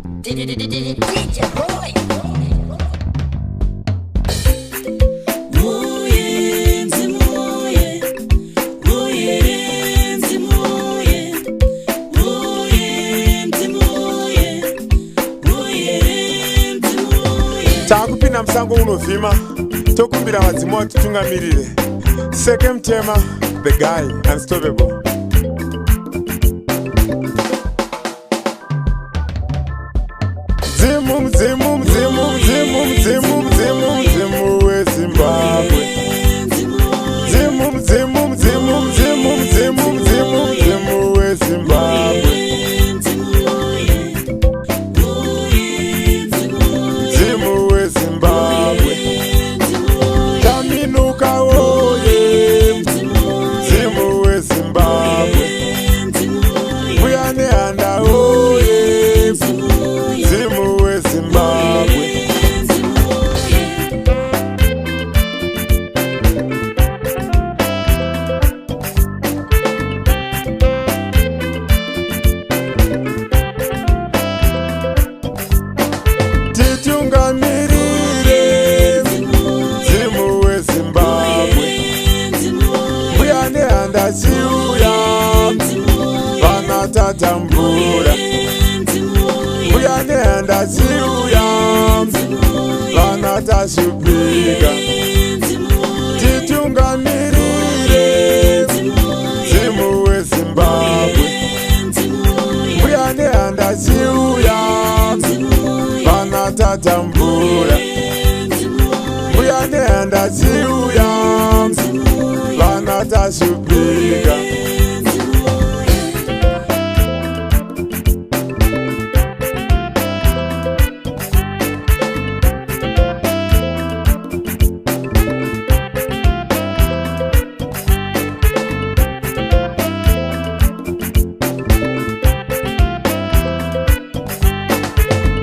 DJ Boy. Taakupinda musango unovhima, tokumbira vadzimu vatitungamirire. Seke Mutema, the guy unstoppable. Mudzimu, mudzimu, mudzimu, mudzimu, mudzimu, mudzimu, mudzimu weZimbabwe. Mudzimu, mudzimu, mudzimu, mudzimu, mudzimu, mudzimu, mudzimu weZimbabwe. Mudzimu weZimbabwe. Chaminuka woye. Mudzimu weZimbabwe. Mbuya Nehanda woye. Mudzimu weZimbabwe. Titungamirire. Mudzimu weZimbabwe. Mbuya Nehanda chiuya. Vana tatambura. Mbuya Nehanda chiuya. Vana tashupika. Titungamirire. Mudzimu weZimbabwe. Mbuya Nehanda chiuya. Vana tatambura. Mbuya Nehanda chiuya. Vana tashupika.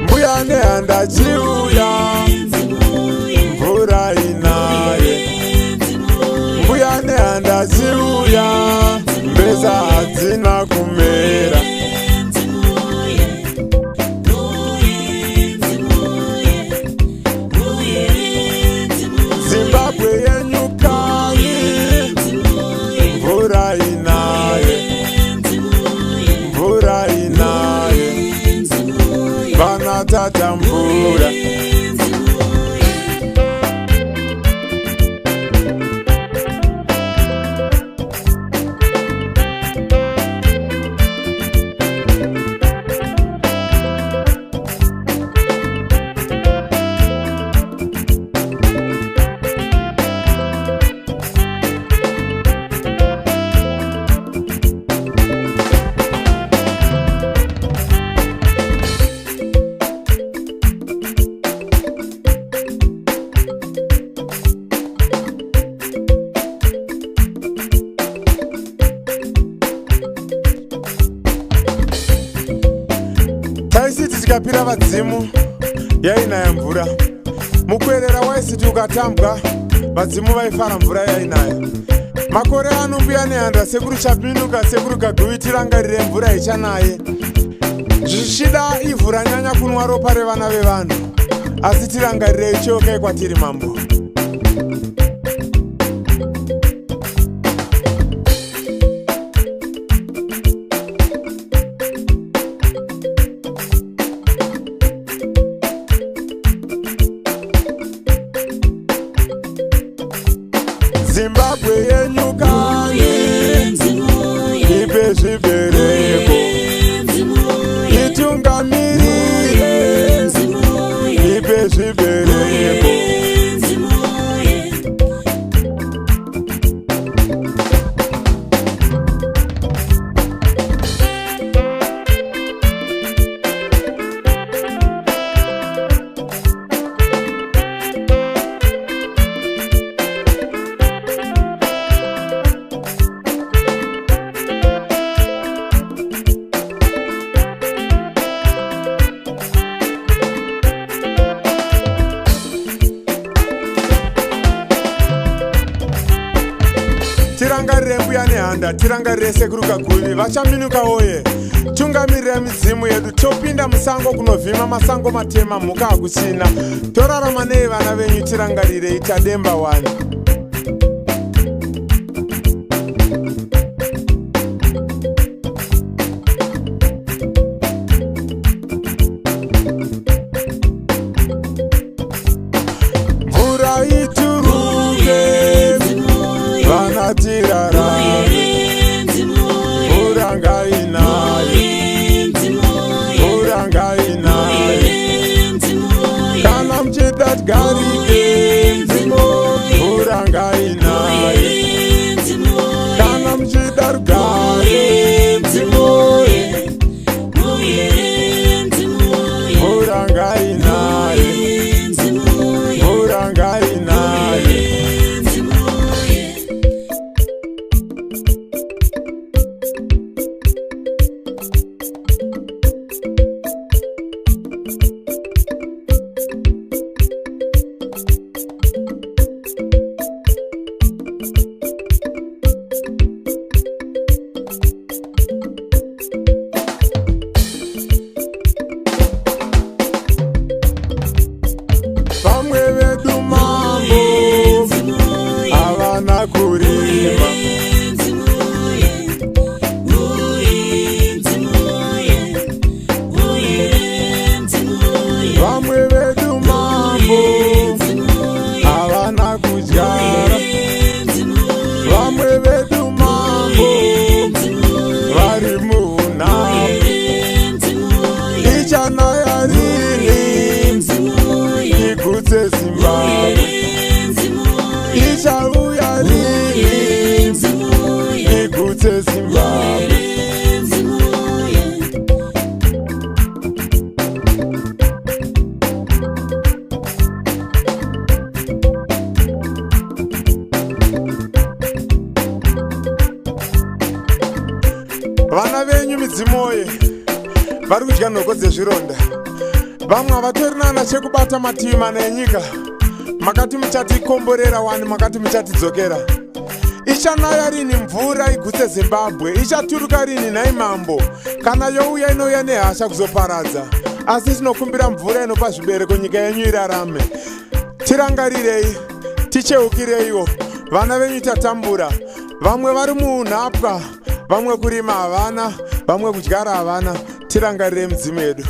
Mbuya Nehanda chiuya. Mvura inaye. Mbuya Nehanda chiuya. Mbesa hadzina kumera. Zimbabwe yenyu kani. Mvura inaye. Mvura inaye. Vana tatambura. Taisiti tikapira vadzimu yainaya mvura. Mukwerera waisiti ukatambwa vadzimu vaifara, mvura yainaya. Makore ano, Mbuya Nehanda, Sekuru Chaminuka, Sekuru Kaguvi, tirangarire, mvura ichanaye. Zvichida ivhu ranyanya kunwa ropa revana vevanhu, asi tirangarirei, chiokai kwatiri mambo. Zimbabwe yenyu kani, ipe zvibereko, itungamirire, ipe zvibereko. Nehanda, tirangarire Sekuru Kaguvi, vaChaminuka woye, tungamirira midzimu yedu. Topinda musango kunovhima masango matema, mhuka hakuchina. Torarama nei vana venyu? Tirangarirei, tademba wani. Mvura ituruke, vana tirarame. Mvura ngainaye, mvura ngainaye. Kana muchida tigarike, mvura ngainaye. Kana muchida rugare, mvura ngainaye, mvura ngainaye. Vamwe vedu mambo havana kurima. Vamwe vedu mambo havana kudyara. Vamwe vedu mambo vari muunhamo. Ichanaya rini igutse Zimbabwe? Ichauya rini igutse Zimbabwe? Vana venyu midzimoye vari kudya nhoko dzezvironda, vamwe havatorina chekubata. Mativi mana enyika makati muchatikomborera wani, makati muchatidzokera. Ichanaya rini mvura igutse Zimbabwe? Ichaturuka rini nhai mambo? Kana youya inouya nehasha kuzoparadza, asi tinokumbira mvura inopa zvibereko, nyika yenyu irarame. Tirangarirei, ticheukireiwo, vana venyu tatambura. Vamwe vari muunhapwa, vamwe kurima havana, vamwe kudyara havana. Tirangarirei midzimu yedu.